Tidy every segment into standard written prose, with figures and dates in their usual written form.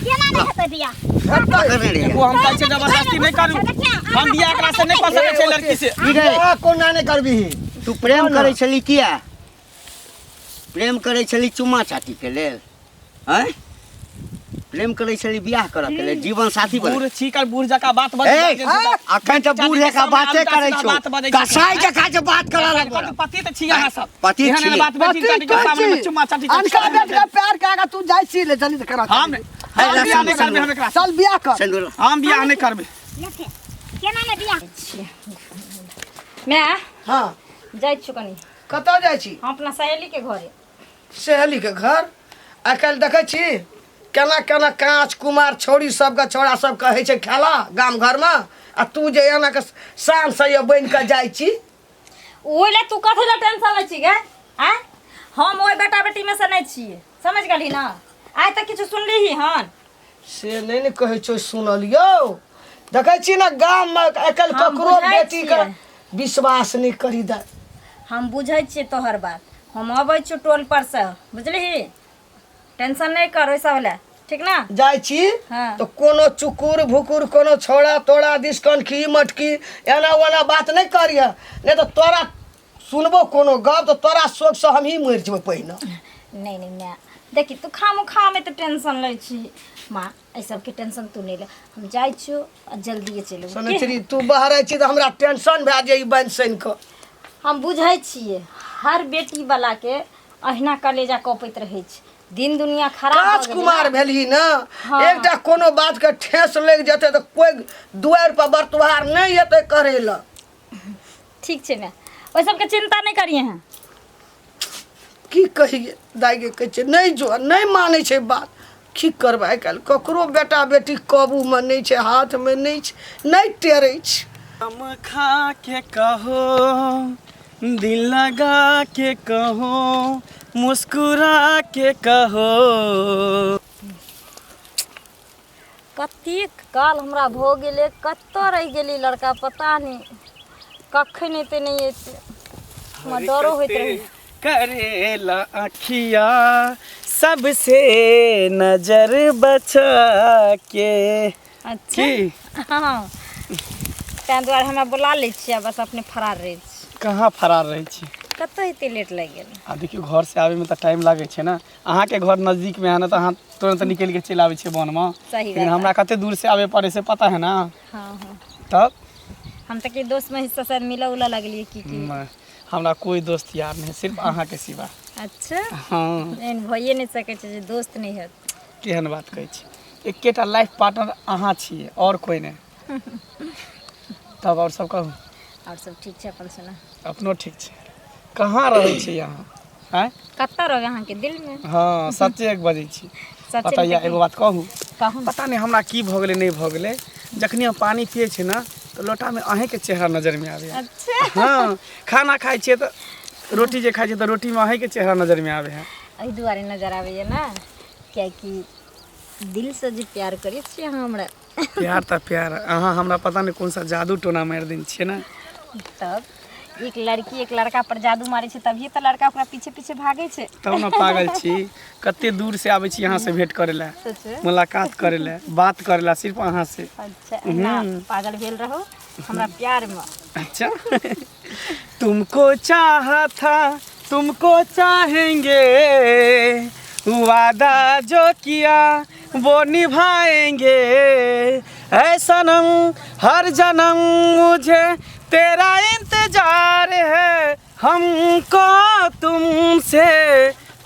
केना नहि हेतै बियाह? पकड़ने रहियै। देखू, हम कहै छियै जबरदस्ती नहि करू। हम बियाह एकरा से नहि कऽ सकै छियै लड़की से। की रे? बियाह कोना नहि करबिही? तू प्रेम करै छली किया? प्रेम करै छली चुम्मा चाटी के लेल? आँय, प्रेम करै छली बियाह करऽ के लेल, जीवन साथी बने। बूढ़ छी कर, बूढ़ जकाँ बात बजै ए, छै। अखन तऽ बूढ़ जकाँ बाते करै छौ, कसाई जकाँ जे बात करऽ लगबो। पति तऽ छी अहाँ सब। पति एहन एहन छी। बात बेटी पति चाटी के कहै सामने में छी। चुम्मा चाटी अनका बेट के प्यार के आगा तू जाइ छी ले जल्दी से करा। हम हम बियाह नहि करबै हम एकरा। चल बियाह कर। सिन्दूर। हम बियाह नहि करबै। देखिए, केना नहि बियाह? माय। हाँ। जाइ छी कनी। कतऽ जाइ छी? हम अपना सहेली के घरे। सहेली के घर? आइ काल्हि देखै छी केना केना काँच कुमार छौड़ी सबके छौड़ा सब कहै छै खेला गाम घरमे, आ तू जे एना के शान से ये बनि कऽ जाइ छी। ओहि लए तू कथी लए टेंशन लै छी गे? आँय, हम ओहि बेटा बेटी में से नहि छियै, समझ गेलही ना? आइ तक किछु सुनलिही हन? से नहि ने कहै छौ सुनलियौ, देखै छी ने गाममे आइ काल्हि हम ककरो बुझै बेटीके छियै। विश्वास नहि करी दे। हम बुझै छियै तोहर बात। हम अबै छियौ टोल पर से, बुझलिही? टेंशन नहि कर ओहि सब लए, ठीक ना? जाइ छी। हाँ। तऽ कोनो चुकुर भुकुर, कोनो छौड़ा तोड़ा दिस कनखी मटकी एना ओना बात नहि करिह, नहि तऽ तोरा सुनबो कोनो गप तऽ तोरा शोकसँ हमही मरि जेबै पहिने। नहीं नहीं माय, देखी तू खामो खामे तऽ टेंशन लै छी। माँ, एहि सबके टेंशन तू नहि ले, हम जाइ छियौ आ जल्दिए चलि अयबौ। सुनै छी, तू बहरै छी तऽ हमरा टेंशन भए जाइ बनि सनि कऽ। हम बुझै छियै, हर बेटी वाला के अहिना कलेजा कँपैत रहै छै। दिन दुनिया खराब भऽ काज गेलै कुमार ने। भेलही ने। हाँ। एकटा कोनो बात के ठेस लागि जेतै तऽ कोइ दुआरि पर बरतुहार नहि एतै करै लए। ठीक छै माय, ओहि सबके चिंता नहि करिहे। हैं की कहिए दाइ गे, कहै छै नहि जो, नहि मानै छै बात। की करबै, आइ काल्हि ककरो बेटा बेटी काबूमे नहि छै, हाथमे नहि छै, नहि टेरै छै। हम खा के कहो, दिल लगा के कहो, मुस्कुरा के कहो। कतेक काल हमरा भऽ गेलै, कतऽ रहि गेलै लड़का पता नहि। कखन एतै नहि एतै, हमरा डरो होइत रहै। करेला अखिया सबसे नजर बचा के। अच्छा। की? हँ, ताहि दुआरे हमरा बुला लै छियै आ बस अपने फरार रहै छी। कहाँ फरार रहै छी? कतऽ एते लेट लागि गेल? आ देखियौ, घर से आबैमे तऽ टाइम लागै छै ने। अहाँके घर नजदीकमे है ने, तऽ अहाँ तुरंत निकलि के चलि आबै छियै वनमे। सही लेकिन बात। हमरा कते दूर से आबे पड़ै से पता है ना? हँ। तब हम तऽ कि दोस्त में हिस्सा शायद मिलऽ उलऽ लगलियै की की। हमरा कोइ दोस्त यार नहि, सिर्फ अहाँके सिवा। अच्छा। हँ। एहन भइए नहि सकै छै जे दोस्त नहि हैत। केहन बात कहै छी? एकेटा लाइफ पार्टनर अहाँ छियै, आओर कोइ नहि। तब आओर सब कहू। आओर सब ठीक छै, अपन सुना। अपनो ठीक छै। कहाँ रहै छी अहाँ? आँय? कतऽ रहबै, अहाँके दिलमे। हँ, सच्चे बजै छी? सच्चे। पता यऽ, एगो बात कहू? कहू ने। पता नहि हमरा की भऽ गेलै, नहि भऽ गेलै, जखनी हम पानि पियै छी ने तऽ लोटामे अहीँके चेहरा नजरमे आबैए। अच्छा। हँ, खाना खाइ छियै तऽ रोटी जे खाइ छियै तऽ रोटीमे अहीँके चेहरा नजरमे आबै है। एहि दुआरे नजर आबैए ने, कियाकि दिलसँ जे प्यार करै छियै अहाँ हमरा। प्यार तऽ प्यार, अहाँ हमरा पता नहि कोन सा जादू टोना मारि देने छियै ने। तब एक लड़की एक लड़का पर जादू मारै छै, तभिए तऽ लड़का ओकरा पीछे पीछे भागै छै। तब ने पागल छी। कते दूर से आबै छी अहाँ से भेंट करै लए। सच? मुलाकात करै लए, बात करै लए, सिर्फ अहाँ से। अच्छा, एना पागल भेल रहू हमरा प्यारमे। अच्छा, तुमको चाहा था, तुमको चाहेंगे, वादा जो किया वो निभाएंगे, ऐ सनम हर जन्म मुझे तेरा इंतजार है, हमको तुमसे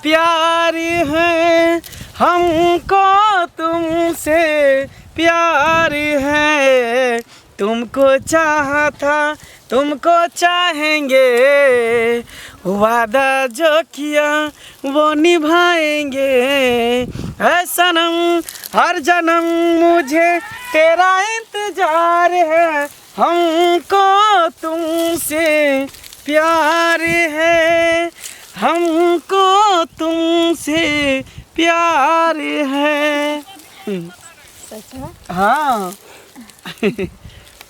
प्यार है, हमको तुमसे प्यार है, तुमको चाहा था, तुमको चाहेंगे, वादा जो किया वो निभाएंगे, ऐ सनम हर जन्म मुझे तेरा इंतजार है, हमको तुमसे प्यार है, हमको तुमसे प्यार है। सच में? हाँ,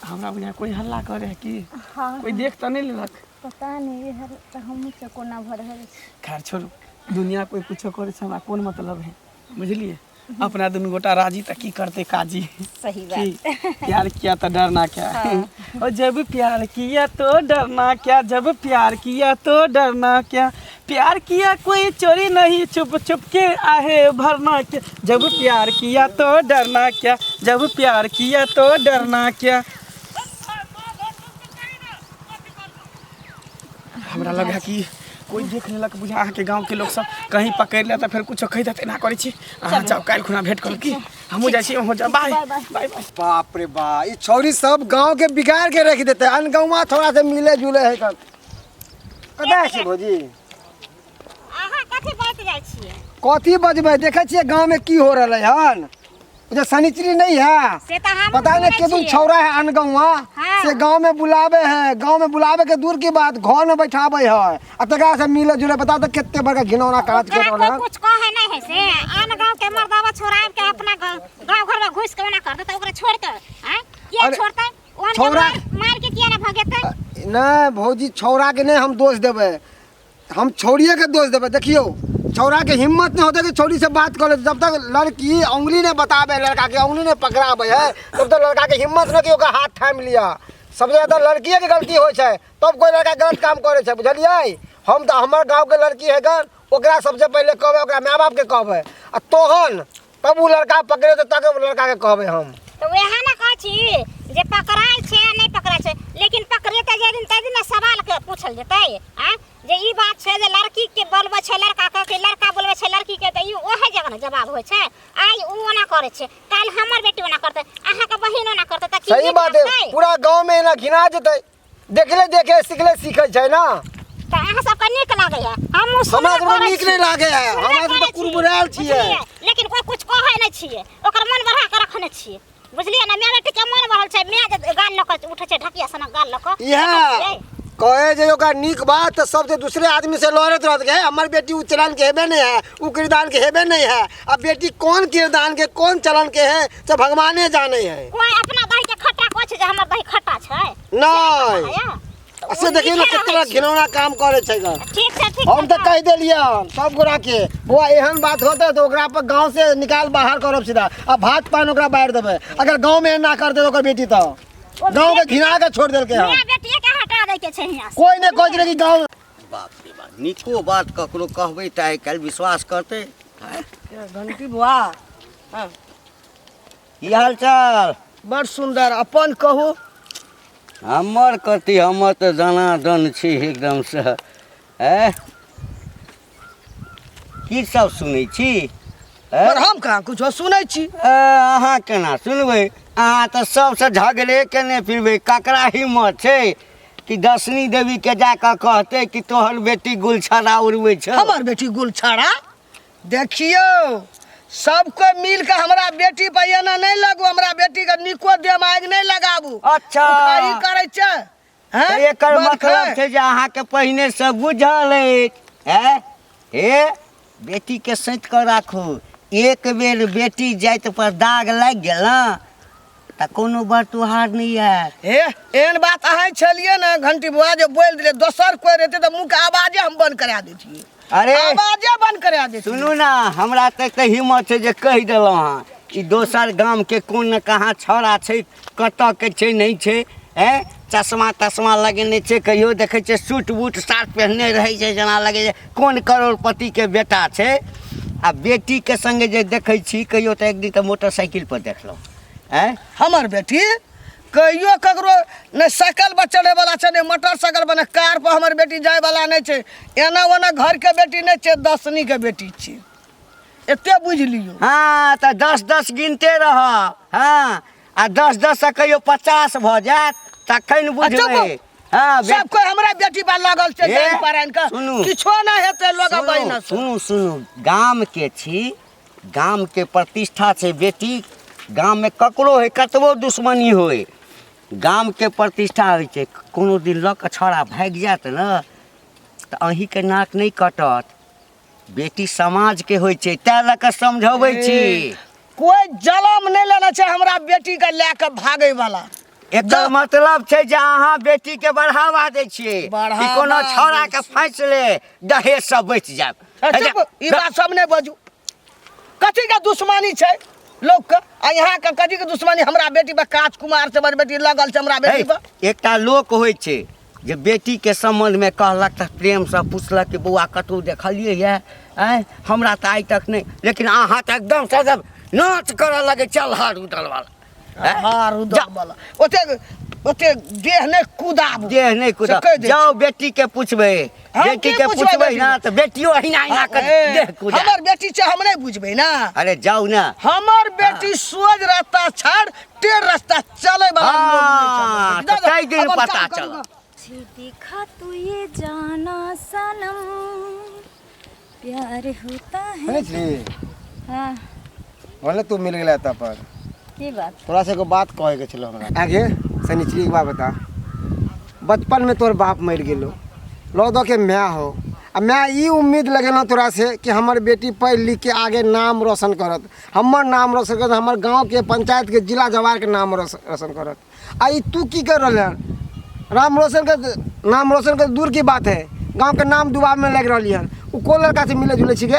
हमरा बुझाय कोई हल्ला करे है की। हाँ। कोई देख तऽ नहि लेलक? पता नहीं, इधर तऽ हमहूँ चकोना भऽ रहल छी। खैर छोड़ू, दुनिया कोई कुछो करे से हमरा कोन मतलब है, बुझलिए? अपना दुनू गोटा राजी तऽ की करतै काजी। सही की बात। प्यार किया तो डरना क्या। और जब प्यार किया तो डरना क्या, जब प्यार किया तो डरना क्या, प्यार किया कोई चोरी नहीं, चुप चुप के आहे भरना क्या, जब प्यार किया तो डरना क्या, जब प्यार किया तो डरना क्या। हमरा लगा कि कोई देख लेलक, बुझा अहाँके गाँवके लोक सब कहीं पकड़ि लेत तऽ फेर कुछो कहि देत। एना करै छी, अहाँ जाउ, काल्हि खुना भेंट करब। की हमहूँ जाइ छी, अहूँ जाउ। Bye bye बाय। बाप रे बा, ई छौरी सब गांव के बिगाड़ के रख देते। अनगौवा थोड़ा से मिले जुले है। कल कतऽ छी भौजी? अहाँ कथी बात जाइ छियै? कथी बजबै, देखै छियै गांव में की हो रहलै हन। उधर शनिचरी नहीं है, से तऽ हम पता नहीं के दिन छौरा है अनगौवा। हाँ। से गांव में बुलावे है, गांव में बुलावे के दूर की बात, घर में बैठावे है आ तकरा से मिले जुले। बता तो कितने बड़का घिनौना काज कर ओकरा रहल कोई हन। कुछ कहे नहीं है से आन गांव के मर्दावा छोड़ाब के अपना गांव गांव घर में घुस के ओना कर देतै, ओकरा छोड़ के आँय किया अरे, छोड़तै? ओहन के छौड़ा- मार मार के किया ना भगेतै? नहीं भौजी, छौड़ा के नहीं हम दोष देबै, हम छौड़िए के दोष देबै। देखियौ, छौड़ा के हिम्मत नहीं होते कि छौड़ी से बात कर ले। जब तक लड़की उंगली नहीं बतावे, लड़का के उंगली नहीं पकड़ावे है, तब तक लड़का के हिम्मत नहीं कि ओकर हाथ थामि लिया। सबसे ज्यादा लड़किए के गलती होइ छै, तब कोई लड़का गलत काम करै छै, बुझलियै? हम तऽ हमर गाँव के लड़की है गन, ओकरा सबसे पहिले कहबै, ओकरा माय बाप के कहबै आ तोहन तब उ लड़का पकड़े तक उ लड़का के कहबै हम। तऽ वएह ने कहै छी जे पकड़ाइ छै आ नहि पकड़ाइ छै, लेकिन पकड़ेतै जाहि दिन ताहि दिन ने सवाल के पूछल जेतै। आँय जे ई बात छै जे लड़की के बोलबै छै लड़का के कि लड़का बोलबै छै लड़की के, तऽ ई ओहे जगह ने जवाब होइ छै। आइ उ ओना करै छै, काल्हि हमर बेटी ओना करतै, अहाँके बहिन ओना करतै, तऽ की सही नीक बात है। लगतै? पूरा गाँव में एना घिना जेतै, देखले देखे सिखले सीखै छै ना। तऽ अहाँ सबके नीक लागैया? हमहूँ हमरा सुनबे सबके करै नीक छी। नहि लागै है, सुनबे हमरा सबके करै छी, कुरबुरायल छियै। बुझलियै? लेकिन कोइ कुछ कहै नहि छियै, ओकर मन बढ़ा कऽ रखने छियै, बुझलियै ने? माय बेटी के मन बढ़ल छै। माय जे गाल लऽ कऽ उठै छै, ढकिया सनक गाल लऽ कऽ। इएह देखै छियै? कहे जे ओकरा नीक बात तऽ सब जे दूसरे आदमी से लड़ैत रहत गे, हमर बेटी उ चलन के हेबे नहीं है, उ किरदान के हेबे नहीं है। अब बेटी कौन किरदान के कौन चलन के है से भगवाने जाने है। कोइ अपना दही के खट्टा कहै छै जे हमर दही खट्टा छै? नहीं। है? से देखियौ ने कितना घिनौना काम करै छै ग। ठीक छै, ठीक हम छै। तऽ कहि देलियै हन सब गोरा के, बौआ एहन बात होतै तऽ ओकरा पर गाँव से निकाल बाहर करब सीधा आ भात पानि ओकरा बाहर देबै। अगर गाँव में एना करतै तऽ ओकर बेटी तऽ गाँव के घिना के छोड़ि देलकै हन। माय बेटिए के हटा दै के छै हियाँ से। कोइ नहि कहै छलै कि गाँव। बाप रे बाप, नीको बात ककरो कहबै तऽ आइ काल्हि विश्वास करतै? आँय? घंटी बुआ। की हाल चाल? बड़ सुंदर, अपन कहू। हमर कथी, हमर तऽ दनादन छी एकदमसँ। ऐं की सब सुनै छी? ऐं? पर हम कहाँ कुछो सुनै छी। ए, अहाँ केना सुनबै? अहाँ तऽ सबसँ झगड़े केने फिरबै। ककरा हिम्मत छै कि दशनी देवी के जाकऽ कहतै कि तोहर बेटी गुलछड़ा उड़बै छै? हमर बेटी गुलछड़ा? देखियौ, सब कोइ मिल के हमरा बेटी पर एना नहि लगू, हमरा बेटी के निको देह में आगि नहि लगाबू। अच्छा। उखाड़ी करै छै हैं? तऽ एकर बड़ मतलब छै। छै जे अहाँके पहिने से बुझल अछि। हैं हे, बेटीके सैंत कऽ राखू। एक बेर बेटी जाति पर दाग लागि गेल ने तऽ कोनो बरतुहार नहि आयत। हे, एहन बात अहाँ छलियै ने घंटी बुआ जे बोलि देलियै, दोसर कोइ रहतै तऽ मुँहके आवाजे हम बंद करा दैतियै। अरे आवाजे बंद करा दैतियै। सुनू ने, हमरा तऽ एते हिम्मत छै जे कहि देलहुँ हँ ई दोसर गामके कोन ने कहाँ छौड़ा छै, कतऽ के छै नहि छै। हैं चश्मा तश्मा लगेने छै, कहियो देखै छै सूट बूट सार्ट पहिरने रहै छै, जेना लगै छै कोन करोड़पतिके बेटा छै। आ बेटीके सङ्गे जे देखै छी कहियो तऽ एक दिन तऽ मोटरसाइकिल पर देखलहुँ। आँय हमर बेटी कहियो ककरो नहि साइकिल पर चढ़ै वाला छै, नहि मोटरसाइकिल पर, नहि कार पर हमर बेटी जाय वाला नहि छै। एना ओना घर के बेटी नहि छै, दसनी के बेटी छै, एते बुझि लियौ। हँ तऽ 10 10 गिनते रह। हँ, आ 10 10 से कहियो 50 भऽ जायत तखन बुझबै। हँ सब कोइ हमरा बेटी पर लागल छै हे, जान परान के। सुनू। किछो नहि हेतै लोग सुनू बहिना से। सुनू सुनू, गाम के छी, गाम के प्रतिष्ठा छै बेटी। गाम में ककरो होइ कतबो दुश्मनी होइ, गाम के प्रतिष्ठा होइ छै। कोनो दिन लऽ कऽ छौड़ा भागि जायत ने तऽ अहीँके नाक नहि कटत। बेटी समाज के होइ छै, तैं लऽ कऽ समझबै छी। कोइ जलम नहि लेने छै हमरा बेटी के लए कऽ भागै वाला। एकर मतलब छै जे अहाँ बेटी के बढ़ावा दै छियै कि बढ़ावा कोनो छौड़ा दै के फाँसि ले दहेज से बचि जायब। चुप, ई बात सब नहि बजू। कथी के दुश्मनी छै लोक के आ यहाँ के कथी के दुश्मनी हमरा बेटी पर काज कुमार से हमर बेटी लगल छै हमरा बेटी पर। एकटा लोक होइ छै जे बेटीके सम्बन्धमे कहलक तऽ प्रेमसँ पुछलक कि बौआ कतहु देखलियै यऽ आँय, हमरा तऽ आइ तक नहि, लेकिन अहाँ तऽ एकदम सजब नाच करऽ लगै चल हार उदल वाला। हार उदल वाला ओते ओते देह नहि कुदाबू, देह नहि कुदाबू, कहि दै जाउ बेटी के पुछबै, बेटी के पुछबै ना तऽ बेटियो अहिना अहिना कर देह कुदा। हमर बेटी छै, हम नहि बुझबै ना। अरे जाउ ना, हमर बेटी सोझ रास्ता छाड़ टेढ़ रास्ता चले वाला लोग नहि छै। तऽ ताहि दिन पता चलत। देखा तू ये जाना सनम प्यार होता है। सुनै छी? हाँ। बोले तू मिल गेला तब पर। की बात? तोरा से एगो बात कहे के छलो हमरा। आगे शनिचरी के बात बता, बचपन में तोर बाप मर गेलो, लो दो के my हो, आ my ई उम्मीद लगेलो तोरा से कि हमर बेटी पढ़ लिख के आगे नाम रोशन करत, हमर नाम रोशन करत, हमर गांव के पंचायत के जिला जवार के नाम रोशन करत। आ ई तू की कर रहल हन? राम रोशन के नाम रोशन के दूर की बात है, गांव के नाम डुबाब में लग रही हन। उ कोन लड़का से मिले जुले छिके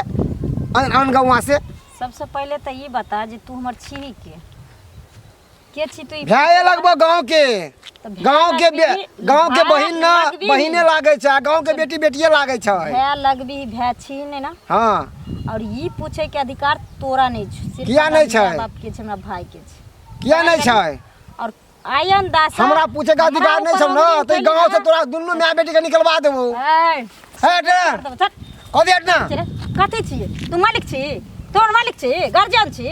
आन गाँव से? सबसे पहले तो ये बता जे तू हमर छी के के छी तू? भाई लगभग गांव के, गांव के गांव के बहिन ना बहिने लागे छै, गांव के बेटी बेटिए लागे छै। भाई लगबी भाई छी ने ना। हाँ। और ये पूछे के अधिकार तोरा नहीं छै। किया नहीं छै? बाप के छै, हमरा भाई के छै। किया नहीं छै? और आयन दास हमरा पूछे के अधिकार नहीं छै ना, तो गांव से तोरा दुनू my बेटी के निकलवा देबो। हट कथी हट ना? कथी छी तू? मालिक छी? तोर मालिक छी? गार्जियन छी?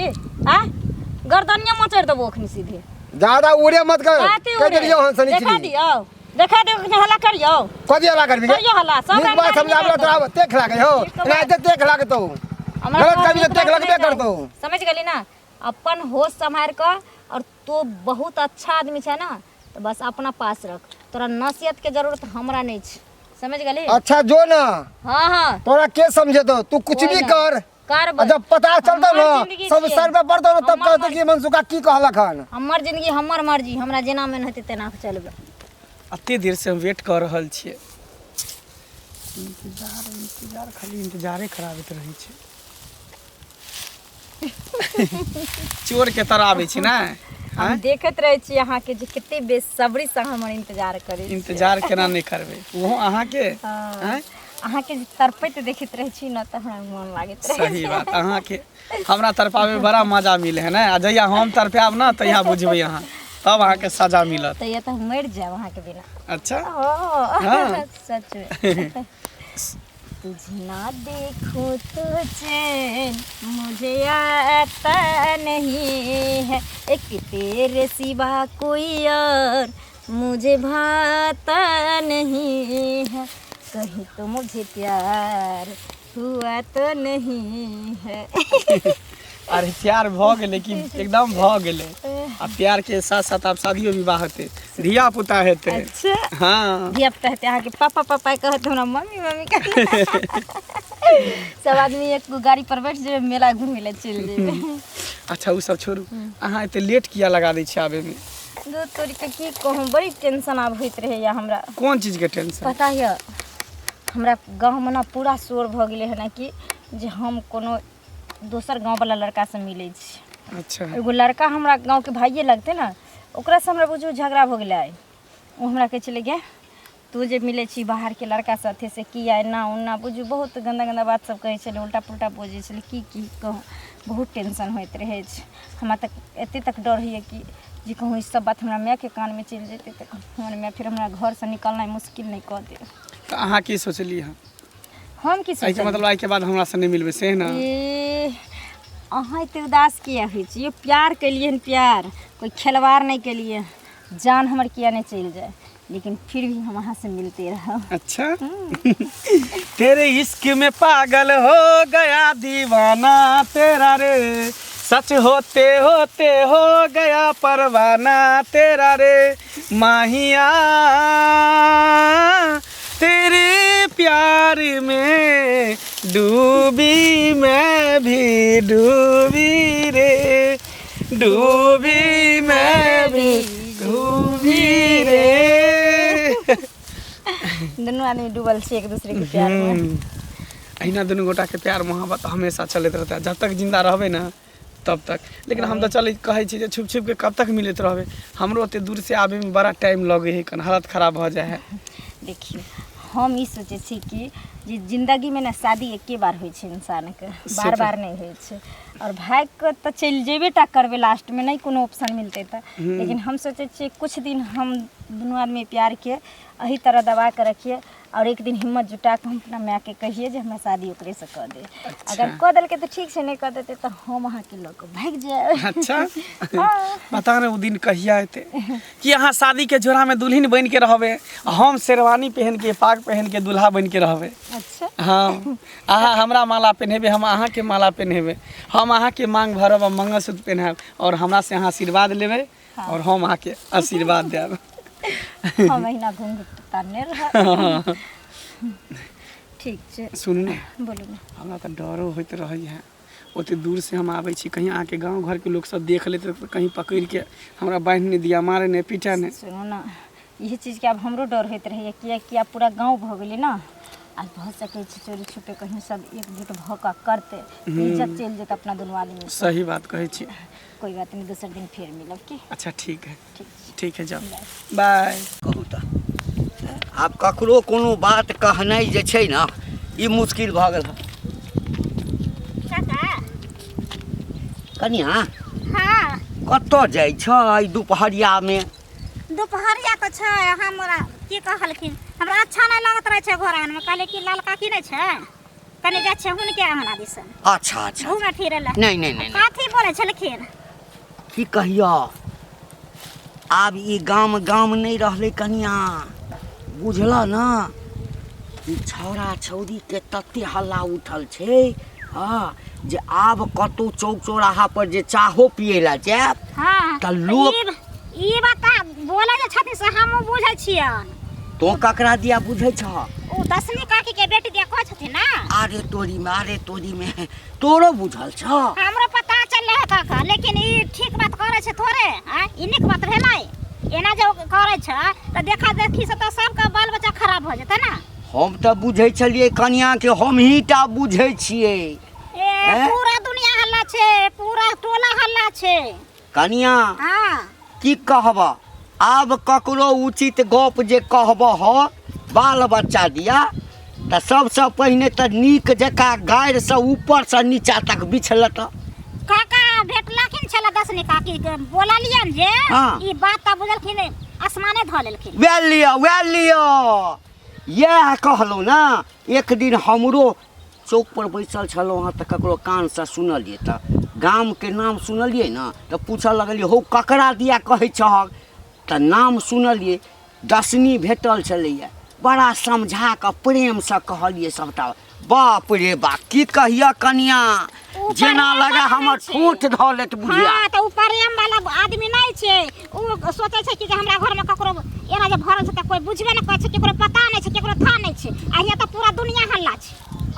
आ गर्दनिया मचड़ देबो अखनी सीधे। ज्यादा उड़े मत कर, कह दियो हन सनी देखा दियो, देखा दियो अखनी हल्ला करियो। कथी हल्ला करबी? करियो हल्ला, सब नीक बात समझाबला तोरा तेख लागे हो, एनाहिते तेख लागे तो गलत करबी त तेख लगबे करतौ। समझ गेली ना? अपन होश संभाल कर, और तू बहुत अच्छा आदमी छै ना, तो बस अपना पास रख, तोरा नसीहत के जरूरत हमरा नहीं छै, समझ गेली? अच्छा जो ना। हाँ हाँ। तोरा के समझे तो तू कुछ भी कर, कर जब पता चलतो ना सब सर पे पड़तो ना तब कहतो कि मनसुखा की कहलक हन। हमर जिंदगी हमर मर्जी, हमरा जेना मन हेतै तेना चलबै। अते देर से हम वेट कर रहल छियै, इंतजार इंतजार खाली इंतजारे कराबैत रहै छै। चोर के तरह आबै छै ना। हम देखैत रहै छी अहाँके जे कते बेसब्री से हमर इंतजार करै छी। इंतजार केना नहि करबै, ओहो अहाँके। आँय? अहाँके जे तड़पैत देखैत रहै छी ने तऽ हमरा मोन लागैत रहै। सही बात, अहाँके हमरा तड़पाबे बड़ा मजा मिले है ने, आ जहिया हम तड़पायब ना तहिया बुझबै अहाँ, तब अहाँके सजा मिलत। तहिया तऽ हम मरि जायब अहाँके बिना। अच्छा। हाँ। सच में। तुझे ना देखूं तो चैन मुझे आता नहीं है, एक तेरे सिवा कोई और मुझे भाता नहीं है, कहीं तो मुझे प्यार हुआ तो नहीं है। अरे प्यार भ गेलै कि एकदम भ गेलै, आ प्यार के साथ साथ आब शादियो विवाह हेतै, धिया पुता हेतै। अच्छा। हाँ। धिया पुता हेतै, अहाँके पापा पापा कहत, हमरा मम्मी मम्मी कहत, सब आदमी एक गाड़ी पर बैठ जेबै, मेला घूमै लए चलि जेबै। अच्छा ओ सब छोड़ू, अहाँ एते लेट किया लगा दै छियै आबैमे? दूध तोड़ि के की कहूँ, बड़ी टेंशन आब होइत रहैया हमरा। कोन चीज के टेंशन? पता यऽ हमरा गाँवमे ने पूरा शोर भऽ गेलै हन कि जे हम कोनो दोसर गाँववला लड़कासँ मिलै छी। अच्छा। एगो लड़का हमरा गाँवके भाइये लगतै ने, ओकरासँ हमरा बुझू झगड़ा भऽ गेलै आइ। ओ हमरा कहै छलै गे तू जे मिलै छी बाहरके लड़का साथे से किया एना ओना, बुझू बहुत गन्दा गन्दा बात सब कहै छलै, उल्टा पुल्टा बजै छलै, की की कहूँ, बहुत टेंशन होइत रहै छै हमरा। तऽ एते तक डर होइए कि जे कहूँ ई सब बात हमरा मायके कानमे चलि जेतै तऽ हमर माय फेर हमरा घरसँ निकलनाइ मुश्किल नहि कऽ देत। तऽ अहाँ की सोचलियै हँ? हम की एहिके सोचलियै? मतलब आइके बाद हमरा से नहि मिलबै से ने? ए अहाँ एते उदास किया होइ छी? प्यार केलियै हन, प्यार कोइ खेलवाड़ नहि केलियै, जान हमर किया नहि चलि जाय, लेकिन फिर भी हम अहाँ से मिलते रहब। अच्छा। तेरे इश्क में पागल हो गया दीवाना तेरा रे, सच होते होते हो गया परवाना तेरा रे, माहिया तेरे प्यार में डूबी मैं भी डूबी रे, डूबी मैं भी डूबी रे। दुनू आदमी डूबल छी एक दूसरे के प्यार में। अहिना दुनू गोटाके प्यार मोहब्बत हमेशा चलैत रहतै जब तक जिन्दा रहबै ने तब तक। लेकिन हम तऽ चलै कहै छी जे छुपि छुपिके कब तक मिलैत रहबै, हमरो ओते दूरसँ आबैमे बड़ा टाइम लगै हइ, कन हालत खराब भऽ जाइ हइ। देखियौ हम ई सोचै छी कि जे जिन्दगीमे ने शादी एके बार होइ छै इंसानके, बार बार नहि होइ छै। आओर भागि कऽ तऽ चलि जेबे टा करबै लास्टमे, नहि कोनो ऑप्शन मिलतै तऽ। लेकिन हम सोचै छियै किछु दिन हम दुनू आदमी प्यारके एही तरह दबा कऽ रखियै आओर एक दिन हिम्मत जुटा कऽ हम अपना मायके कहियै जे हमरा शादी ओकरेसँ कऽ दे। अगर कऽ देलकै तऽ ठीक छै, नहि कऽ देतै तऽ हम अहाँके लऽ कऽ भागि जायब। अच्छा। हँ। पता नहि ओ दिन कहिया एतै कि अहाँ शादीके जोड़ामे दुल्हिन बनि के रहबै आ हम शेरवानी पहिन के पाग पहिन के दुल्हा बनि के रहबै। अच्छा। हँ, अहाँ हमरा माला पहिनेबै, हम अहाँके माला पहिनेबै, हम अहाँके मांग भरब आ मंगलसूत्र पहिनायब आओर हमरासँ अहाँ आशीर्वाद लेबै और हम अहाँके आशीर्वाद देब। हम अहिना घुंघट तानने रहब। ठीक छै। सुनू ने। बोलू ने। हमरा तऽ डरो होइत रहैए, ओते दूरसँ हम आबै छी, कहीं अहाँके गाँव घरके लोक सब देख लेत तऽ कहीं पकड़िके हमरा बान्हि नहि दिअ, मारै नहि पीटै नहि। सुनू ने, इहे चीजके आब हमरो डर होइत रहैए, किएकि आब पूरा गाँव भऽ गेलै ने, आब भऽ सकै छै चोरी छुपे कहीं सब एकजुट भऽ कऽ करतै, इज्जत चलि जेतै अपना दुनू आदमीके। सही बात कहै छी। कोई बात नहीं, दोसर दिन फिर मिलब की। अच्छा ठीक है। ठीक छै। ठीक है, जाओ, बाय। कहू तऽ आब ककरो कोनो बात कहनाइ जे छै ने ई मुश्किल भऽ गेल हँ। काका। कनिया। हाँ। कतऽ जाइ छ एहि दुपहरियामे? दुपहरिया तऽ छै, हमरा की कहलखिन, हमरा अच्छा नहि लगैत रहै छै घर आङगनमे। कहलियै कि लाल काकी नहि छै, कनि जाइ छै हुनके आङगना दिसन। अच्छा अच्छा। घूमे फिरे लए। नहि नहि नहि। कथी बोलै छलखिन? की कहियो, आब ई गाम गाम नहि रहलै कनिया, बुझल ने? ई छौड़ा छौड़ीके तते हल्ला उठल छै हँ जे आब कतहु चौक चौराहा पर जे चाहो पियै लए जायब हँ तऽ लोक ई बात तऽ बोलै जे छथिन से हमहूँ बुझै छियनि। तोँ ककरा दिया बुझै छह? ओ दसमी काकी के बेटी दिया कहै छथिन ने। अरे तोरी में, अरे तोरी में, तोरो बुझल छ? हमरो पता चललै है काका, लेकिन ई ठीक बात करै छै थोड़े? आँय, ई नीक बात भेलै? एना जे करै छै तऽ देखा देखी से तऽ सबके बाल बच्चा खराब भऽ जेतै ने। हम तऽ बुझै छलियै कनिया के हमही टा बुझै छियै। ए पूरा दुनिया हल्ला छै, पूरा टोला हल्ला छै। कनिया। हाँ। की कहब, आब ककरो उचित गप जे कहबह बाल बच्चा दिया तऽ सबसँ पहिने तऽ नीक जकाँ गाड़िसँ ऊपरसँ नीचा तक बिछलत। काका भेटलखिन छलै दसनी काकी के, बोललियनि जे हाँ। ई बात तऽ बुझलखिन आसमाने धऽ लेलखिन। वएह लिअ, वएह लिअ, इएह कहलहुँ ने। एक दिन हमरो चौक पर बैसल छलहुँ हँ तऽ ककरो कानसँ सुनलियै तऽ गामके नाम सुनलियै ने तऽ पूछऽ लगलियै, हौ ककरा दिया कहै छहक? तऽ नाम सुनलियै, दसनी भेटल छलैए। बड़ा समझा कऽ प्रेमसँ कहलियै सभटा। बाप रे बाप, की कहियऽ कनिया, ओ जेना प्रेम लगे वाला हमर नहि छै। ठोंठ धऽ लेत बुढ़िया। हाँ, तऽ ओ प्रेम वाला आदमी नहि छै। ओ सोचै छै कि जे हमरा घरमे ककरो एना जे भरल छै तऽ कोइ बुझबे नहि करै छै, ककरो पता नहि छै, ककरो था नहि छै, आ हियाँ तऽ पूरा दुनिया हल्ला छै।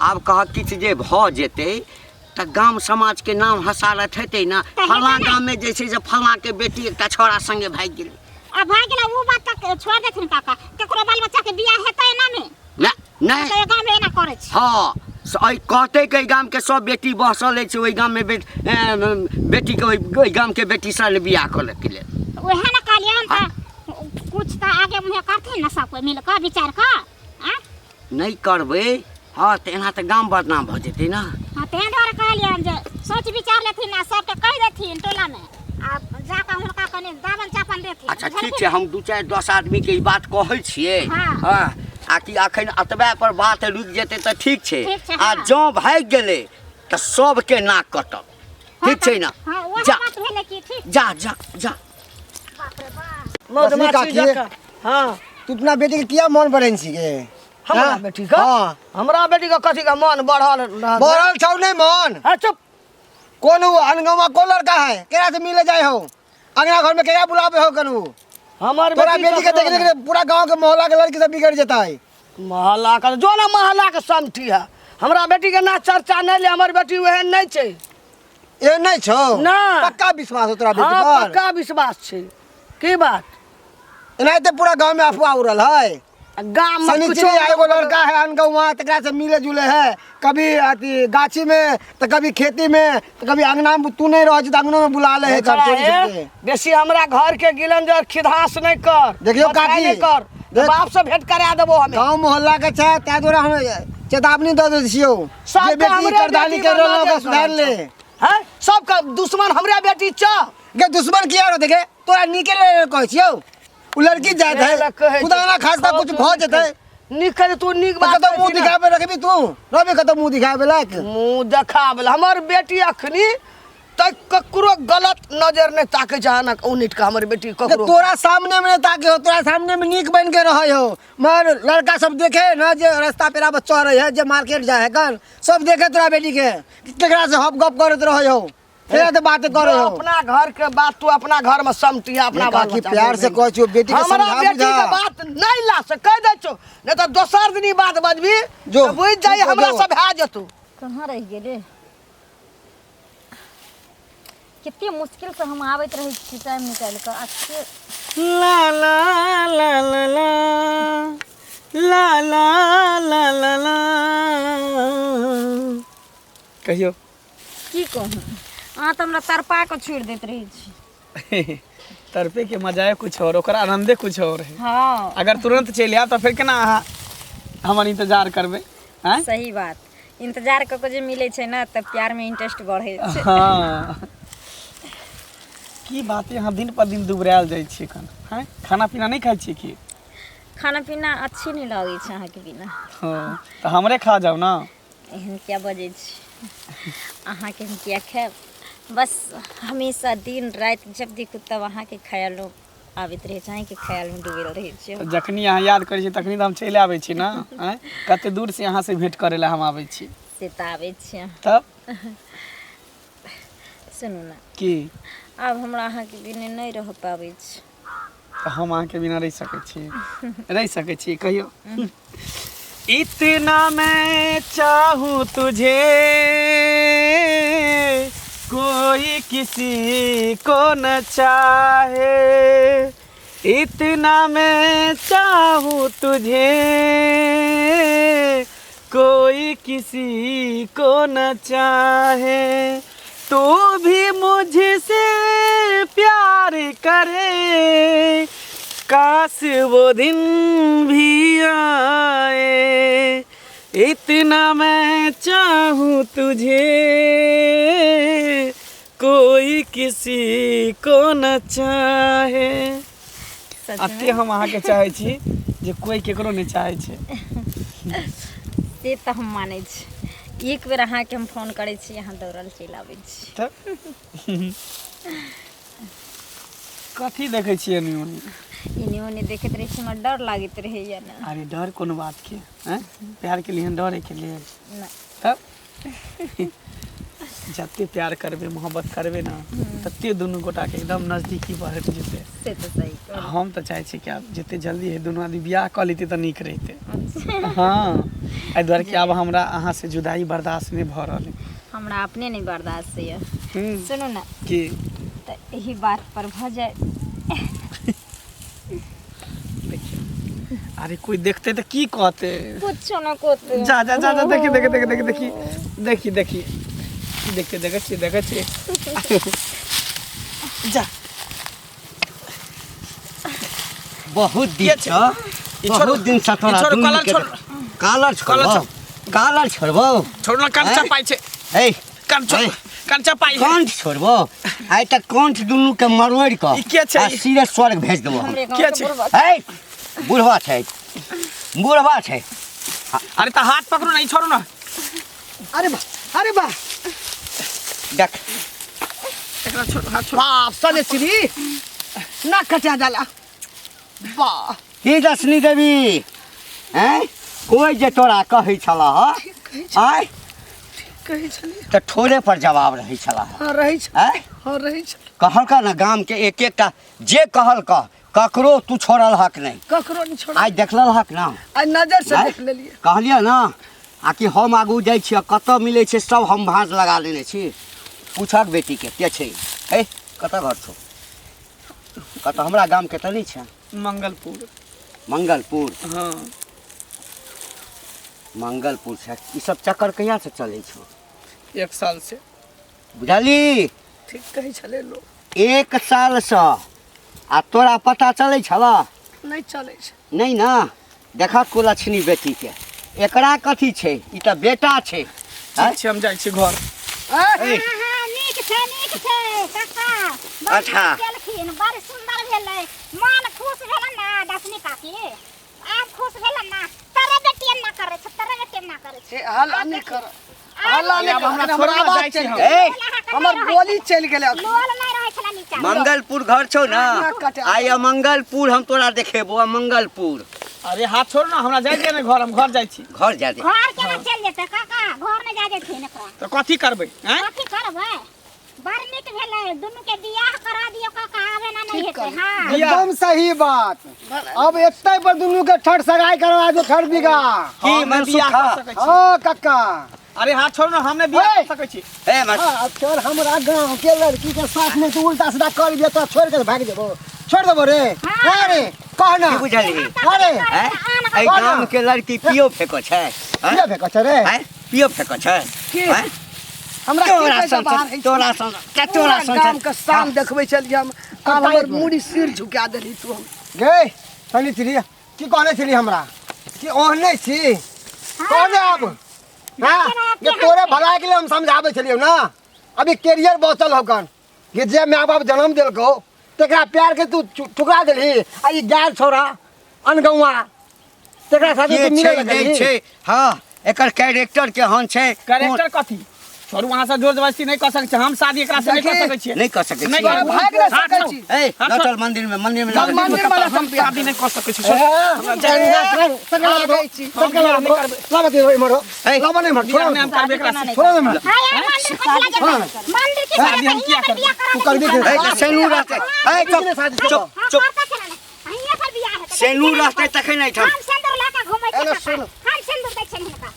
आब कहक किछु जे भऽ जेतै तऽ गाम समाजके नाम हसारत हेतै ने? तऽ हेतै फलाँ ने। गाममे जे छै से फलाँके बेटी एकटा छौड़ा सङ्गे भागि गेलै। आ भागि गेलै ओ बात तक छोड़ि देथिन काका, ककरो बाल बच्चाके बियाह हेतै एना ने? नहि नहि। तऽ गाममे एना करै छै। हँ, से एहि कहतै कि एहि गामके सब बेटी बसल अछि ओहि गाममे, बेटीके ओहि गामके बेटीसँ बियाह करऽके लेल। उएह ने कहलियनि, तऽ कुछ तऽ आगे मुँहे करथिन ने सब कोइ मिल कऽ विचार कऽ। आँय नहि करबै हँ तऽ एना तऽ गाम बदनाम भऽ जेतै ने। हँ, ताहि दुआरे कहलियनि जे सोच विचार लेथिन आ सबके कहि देथिन टोलामे आ जाकऽ हुनका कनि दाबन चापन देथिन। अच्छा ठीक छै, हम 2 4 10 आदमीके ई बात कहै छियै। हाँ। हँ, आ कि अखन एतबे पर बात रुकि जेतै तऽ ठीक छै, ठीक छै, आ हाँ। जँ भागि गेलै तऽ सबके नाक कटत। हाँ, ठीक छै ने? हाँ, वएह जा। बात भेलै कि ठीक। जा जा जा। बाप रे बाप। मधुमाछी काकी। जकाँ। हाँ। तू अपना बेटी के किया मन बढ़ेन छी गे? हमरा हाँ? बेटी के? हाँ। हमरा बेटी के कथी के मन बढ़ल रहत? बढ़ल छौ नहीं मन? हाँ, चुप। कौन हो अनगमा, कौन लड़का है, केकरा से मिले जाए हो, अंगना घर में केकरा बुलावे हो? कनु हमर तोरा बेटी के ककरो देखने के पूरा गांव के मोहल्ला के लड़की सब बिगड़ जेता है। मोहल्ला के जो ना मोहल्ला के समठी है, हमरा बेटी के ना चर्चा नहीं ले, हमर बेटी ओहन नहीं छै। ए नहीं छौ? ना। पक्का विश्वास हो तोरा बेटी हाँ, पर? पक्का विश्वास छै। की बात? एनाहिते पूरा गांव में अफवाह उड़ल है। गाम में शनिचरी कुछो एगो लड़का है अनगौवा, तकरा से मिले जुले है, कभी अथी गाछी में तो कभी खेती में तो कभी अंगना में, तू नहीं रह छी तऽ अंगनो में बुला ले है छोड़ा, चोरी ए, छुपके। बेसी हमरा घर के गिलन जे खिधास नहीं कर, देखियौ बतखाइ काकी, नहीं कर, देख। बाप से भेंट करा देबो हमें। गाँव मोहल्ला के छै, ताहि दुआरे हम चेतावनी दऽ दै छियौ सबके जे बेटी हमरे करदानी बेटी कर रहल बना ओकरा देब सुधार ले। हैं, सबके दुश्मन हमरे बेटी छ। गे दुश्मन किया रहतै गे? तोरा नीके लेल कहै छियौ, उ लड़की जात है, खुदा ना खास्ता कुछ भऽ जेतै। नीक करे तू, नीक तऽ बात कतौ मुँह कहै छी ना। दिखाबे रखबी तू? रहबी कतौ मुँह दिखाबे लायक? मुँह देखाबे ला हमर बेटी अखनी तक ककरो गलत नजर नहीं ताके छै ना उनिट के हमर बेटी जे ककरो। तोरा सामने में नहीं ताके हो, तोरा सामने में नीक बन के रहे हो, मगर लड़का सब देखे ना जे रास्ता पेरा पर चढ़े है, जे मार्केट जाए है, कन सब देखे तोरा बेटी के केकरा से हप गप करैत रहे हो, फेर तो बात करे जो हो। अपना घर के बात तू अपना घर में समटिया, अपना ये बाल काकी बच्चा प्यार से बोल। कहै छियौ, बेटी के हमरा समझा बेटी बुझा। के बात नहीं ला से कह दै छौ, नहीं तो दोसर दिन ई बात बजबी जो, तो बुझ जाई जो, हमरा जो। सब भए जेतौ। कहाँ रहि गेलै? कते मुश्किल से हम आबैत रहै छी टाइम निकालि कऽ, आ से ला ला ला ला ला ला ला ला ला ला। कहियौ। की कहूँ, अहाँ तऽ हमरा तड़पा कऽ छोड़ि दैत रहै छी। तड़पे के मजाए कुछ और, ओकर आनंदे कुछ और है। हाँ। अगर तुरंत चलि आयब तऽ फेर केना अहाँ हमर इंतजार करबै? आँय? सही बात, इंतजार कऽ कऽ जे मिलै छै ने तऽ प्यारमे इंटरेस्ट बढ़ै छै। हाँ, की बात है, अहाँ दिन पर दिन दुबरायल जाइ छियै एखन? आँय, खाना पीना नहि खाइ छियै की? खाना पीना अच्छे नहि लगै छै अहाँके बिना। हाँ, तऽ हमरे खा जाउ ने। एहन किया बजै छी? अहाँके हम किया खायब? बस हमेशा दिन राति जब देखू तब अहाँके ख्यालो आबैत रहै छै, अहीँके ख्यालमे डूबल रहै छी। तऽ जखनी अहाँ याद करै छी तखनी तऽ हम चलि आबै छी ने। आँय, कते दूर से अहाँ से भेंट करै लए हम आबै छी। से तऽ आबै छी अहाँ। तब सुनू ने। की? आब हमरा अहाँके बिना नहि रह पाबै छी। तऽ हम अहाँके बिना रहि सकै छी? रहि सकै छी? कहियौ। इतना मैं चाहूँ तुझे, कोई किसी को न चाहे, इतना मैं चाहूँ तुझे, कोई किसी को न चाहे, तू भी मुझसे प्यार करे, काश वो दिन भी आए, इतना मैं चाहूँ तुझे, कोई किसी को न चाहे। सच अते हम अहाँके चाहै छी जे कोई केकरो नहि चाहै छै। से तऽ हम मानै छी। एक बेर अहाँके हम फोन करै छी, अहाँ दौड़ल चलि आबै छी। तऽ कथी देखै छियै एनी ओनी? एने ओने देखैत रहै छी, हमरा डर लागैत रहैया ने। अरे डर कोनो बात के? हैं, प्यार के लिए डरे के लिए? नहि। तब जते प्यार करबै, मोहब्बत करबै ने, तते दुनू गोटाके एकदम नजदीकी बढ़ैत जेतै। से तऽ सही कहलहुँ। हम तऽ चाहै छी कि आब जते जल्दी है दुनू आदमी बियाह कऽ लेतै तऽ नीक रहितै। हाँ, एहि दुआरे कि आब हमरा अहाँ से जुदाई बर्दाश्त नहि भऽ रहल अइ। हमरा अपने नहि बर्दाश्त होइए। सुनू ने। की? तऽ एहि बात पर भऽ जाय। देखियौ, अरे कोई देखतै तऽ की कहतै? कुछो न कहतै। जा जा जा जा, देखी देखी देखी देखी देखी देखी देखी देखी, देखै छियै, देखै छियै, जा। बहुत दिन के छै? छ ई छोड़ू, बहुत दिन से तोरा ई छोड़ू, दुनू कलर के छोड़ू। कालर छोड़बौ, कलर कालर छोड़बौ। छोड़ू ना, कंचा आँय? पाइ छै। ए, कंचा, ए। कंचा पाइ है। कंठ छोड़बौ, आइ तऽ कंठ दुनू के मरोड़ि कऽ ई के छै? आ सीधे स्वर्ग भेज देबौ हम। हमरे गाँव के के छै? बुढ़बा। ए, बुढ़वा छै, बुढ़वा छै। अरे तऽ हाथ पकड़ू ना, ई छोड़ू ना। अरे बा, अरे बा। देख। एकरा छोड़, हाथ छोड़। बाप सने श्री ना कटा जाला वाह। की दसनी देवी हैं, कोई जे तोरा कहै छला ह आय कहै छलियै तऽ ठोरे पर जवाब रहै छला। हाँ रहै छल। आँय? हाँ रहै छल। कहलका ने गाम के एक एकटा जे कहलका, ककरो तू छोड़ल हक नहि। ककरो नहि छोड़ल। आइ देखल हक ना? आइ नजर से आँय? देख लेलियै। कहलियै ना आ कि हम आगू जाइ छियै, कतऽ मिलै छै सब हम भाँज लगा लेने छी। पूछक बेटी के के छै, ए कतऽ घर छौ, कतऽ? हमरा गाम के तऽ नहि छै। मंगलपुर। मंगलपुर? हाँ। मंगलपुर से ई सब चक्कर कहिया से चलै छौ? 1 साल से। बुझली? ठीक कहै छलै लोग। 1 साल से। आ तोरा पता चलै छला? नहि चलै छै। नहि ना? देखा कुलक्षणी बेटी के, एकरा कथी छै, ई तऽ बेटा छै। ठीक छै, हम जाइ छी घर। ए, हाँ, नीक छै, नीक छै काका। बड़ अच्छा। नीक केलखिन, बड़ सुन्दर भेलै, मन खुश भेलै ना दसनी काकी, आब खुश भेलै ना। तोरे बेटी एना करै छै, तोरे बेटी एना करै छै। ए, हल्ला नहि कर, हल्ला नहि आब कर। हमरा हमरा छोड़ू ना, आवाज जाइ छी चलि हम। गेल। ए, हमर बोली चलि गेलै अखन। लोल नहि रहै छलै नीचा। मंगलपुर घर छौ ना? नाक कटा। आइ मंगलपुर हम तोरा देखेबो, मंगलपुर। अरे हाथ छोड़ ना, हमरा जाइ दे ने घर, हम घर जाइ छी। घर जा दे। घर केना चलि जेतै काका? घर नहि जा देथिन एकरा। तऽ कथी करबै? आँय? कथी करबै? बड़ नीक भेलै, दुनू के बियाह करा दियौ काका, आबे ना नहि हेतै। हाँ। बियाह। एकदम सही बात। अब एते पर दुनू के ठठ सगाई करवा दो, ठठ बीघा। की हम नहि बियाह मनसुखा? कऽ सकै छी। हाँ कक्का। अरे हाथ छोड़ ना, हम नहि बियाह कऽ सकै छी। ए मत। हाँ, अब चल हमरा गांव के लड़की के साथ में तू उल्टा सीधा कर लिया तो छोड़ के भाग जेबो, छोड़ देबो रे। अरे कह ना। की बुझलही? अरे हैं? एहि गाम के लड़की पियो फेको छै? हैं? किया फेको छै रे? हैं? पियो फेको छै? की? हैं? हमरा की तोरा कहै छै सन बाहर होइ छै? तोरा सन के तोरा पूरा सन गाम के शान देखबै छलियै हम, आब हमर मूड़ी सिर झुका देली तू हम। गे चली छली, की कहने छली हमरा कि ओहने छी? कहने अब हाँ ये तोरे भलाई के लिए हम समझाबै छलियौ ना। अभी कैरियर बचल हो कन, ये जे my बाप जन्म देलकौ तेकरा प्यार के तू ठुकरा देलही, आ ई गाय छोरा अनगौआ तेकरा साथे के तू मिले छै नहि लगलही। छै। हाँ, एकर कैरेक्टर केहन छै? कैरेक्टर कथी? छोड़ू, अहाँ सब जोर जबरदस्ती नहि कऽ सकै छी। हम शादी एकरा से नहि कऽ सकै छियै। नहि कऽ सकै नहि छियै। करबै। भागि नहि हाथ सकै छोड़ू। छी। ए, हाथ लऽ छोड़ू। चल मंदिर में, मंदिर में चल लऽ चल। मंदिर में हम शादी नहि कऽ सकै छी। छोड़ू। ए। बियाह नहि हम करबै एकरा से। हाँ यार, मंदिर कथी लए जेतै? मंदिर की शादी हम करतै? किया हियाँ पर करबै? बियाह करा तू करबी देथिन। के? ए, तऽ सेनूर रहतै। ए, चुप चुप हाँ, चुप। करतै केना नहि? हियाँ पर बियाह हेतै। सेनूर रहतै तखन एहिठाम। हम सिन्दूर लऽ कऽ घुमै छियै एना काका। सुन। हम सिन्दूर दै छियनि हिनका।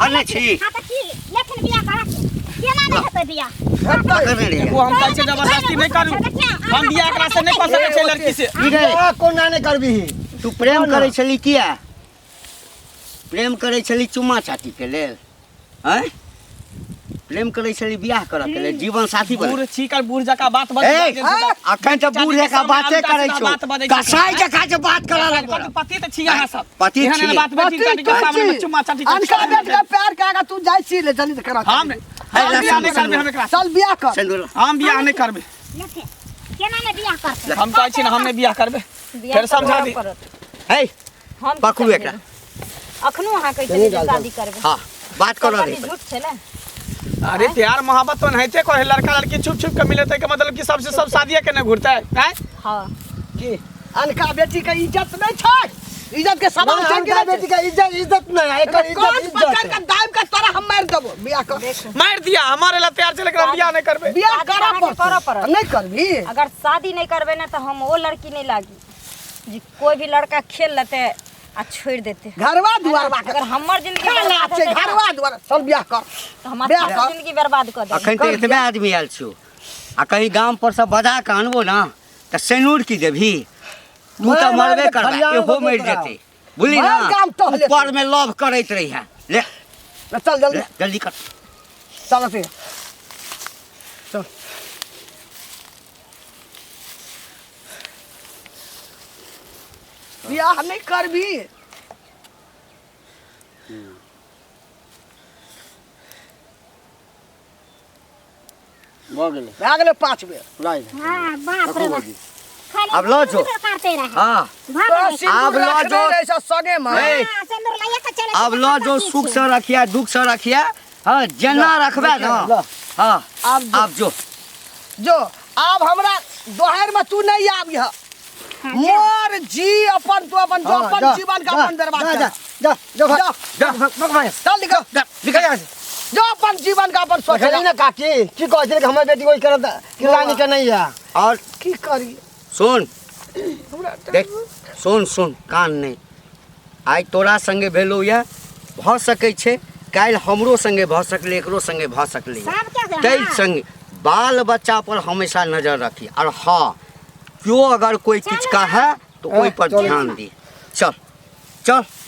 अने छी। हाँ तऽ की? लेकिन बियाह करा के। केना नहि हेतै बियाह? पकड़ने रहियै। देखू, हम कहै छियै जबरदस्ती नहि करू। हम बियाह एकरा से नहि कऽ सकै छियै लड़की से। की रे? कोना नहि करबी? तू प्रेम करै छली किया? प्रेम करै छली चुम्मा चाटी के लेल? आँय? प्रेम करै छली बियाह करऽ के लेल, जीवन साथी बने। बूढ़ छी कर, बूढ़ जकाँ बात बजै ए, छै। अखन तऽ बूढ़ जकाँ बाते करै छौ, बात बजै छै। कसाई जकाँ जे बात करऽ लगबो। पति तऽ छी अहाँ सब। पति एहन एहन छी। बात बेटी चाटी के सामने में चुम्मा चाटी के। अनका बेटी के प्यार के आगा तू जाइ छी ले जल्दी से करा। हम हम बियाह नहि करबै हम एकरा से। चल बियाह कर। सिन्दूर। हम बियाह नहि करबै। लेथिन। केना नहि बियाह करतै? हम कहै छी ने, हम नहि बियाह करबै। बियाह फेर समझा करऽ दी। पड़त। हे, हम की पकड़ू समझेबै? एकरा। अखनो अहाँ कहै छलियै जे शादी करबै। हाँ, बात करऽ सब दे। पति झूठ छै ने? अरे प्यार मोहब्बत तो नहिते कहे, लड़का लड़की छुप छुप के मिले के मतलब कि सबसे सब शादिये के नहीं घुरते हैं? हाँ। की अनका बेटी के इज्जत नहीं छै? इज्जत के सवाल छै कि अनका नहि बेटी छै? के इज्जत इज्जत नहीं है, एकर कौन इज्जत पकड़ इज्जत के दाब के तोरा हम मारि देबो। बियाह कर। मार दिया हमारे ला तैयार छै, लेकिन हम बियाह नहीं करबे। बियाह शादी करऽ अहाँके करऽ पड़त। पड़त। नहीं करबी? अगर शादी नहीं करबै ने तऽ हम ओ लड़की नहीं लागी जे कोई भी लड़का खेल लेते आ छोड़ देते। घरवा दुआरवा के अगर हमर जिंदगी खेला बर्बाद छै, हेतै तऽ- घरवा दुआर। चल बियाह कर। तऽ हम बियाह अच्छा कर। जिंदगी बर्बाद कऽ देबै। अखन तऽ एतबे आदमी आयल छौ, आ कहीं गाम पर से बजा के आनबो ना तऽ सेनूर की देबही? तू तऽ मारि मारि मरबे के करबे, खलिहान एहो कऽ मरि तोरा। जेतै, बुझली ना? मारि गाम टहले। ऊपर में लव करैत रही है। ले चल जल्दी। ले, जल्दी कर। चल अथी। चल। बियाह नहीं करबी? भऽ गेलै। भए गेलै 5 बेर। लाइ। हाँ, बाप रे बाप। खाली आब लऽ जो। सिन्दूर काटते रहे। हाँ। भऽ तोरा गेलै। सिन्दूर आब लऽ रखने जो। रहै छौ संगे मे। ए, हाँ, सिन्दूर लैए के चलै आब छै, लऽ तऽ जो, की सुख छै? से रखिया, दुख से रखिया, हाँ जेना रखबे ना। ल। हाँ, आब जो। आब जो। जो, आब हमरा दोहर में तू नहीं आबिह। मोर जी अपन तू अपन जो हाँ, अपन जा, जीवन का जा, अपन बर्बाद जा, कर। जा, जा, जा, जा। जा, भाग, भाग, भाग। चल निकल। जा, निकल यहाँ से। जो अपन जीवन का अपन सोच। देखली ना काकी की कहै छलै कि हमर बेटी ओहि करत कि रानी के नहीं है। और की करी? सुन, देख, सुन सुन, कान नहीं। आइ तोरा संगे भेलौ या, भऽ सकै छै काल्हि हमरो संगे भऽ सकलै, एकरो संगे भऽ सकलै। सबके ताहि हाँ। संगे बाल बच्चा पर हमेशा नजर रखी। और हाँ, केओ अगर कोई किछु कहै तऽ ओहि पर चलू। ध्यान दी। चल चल।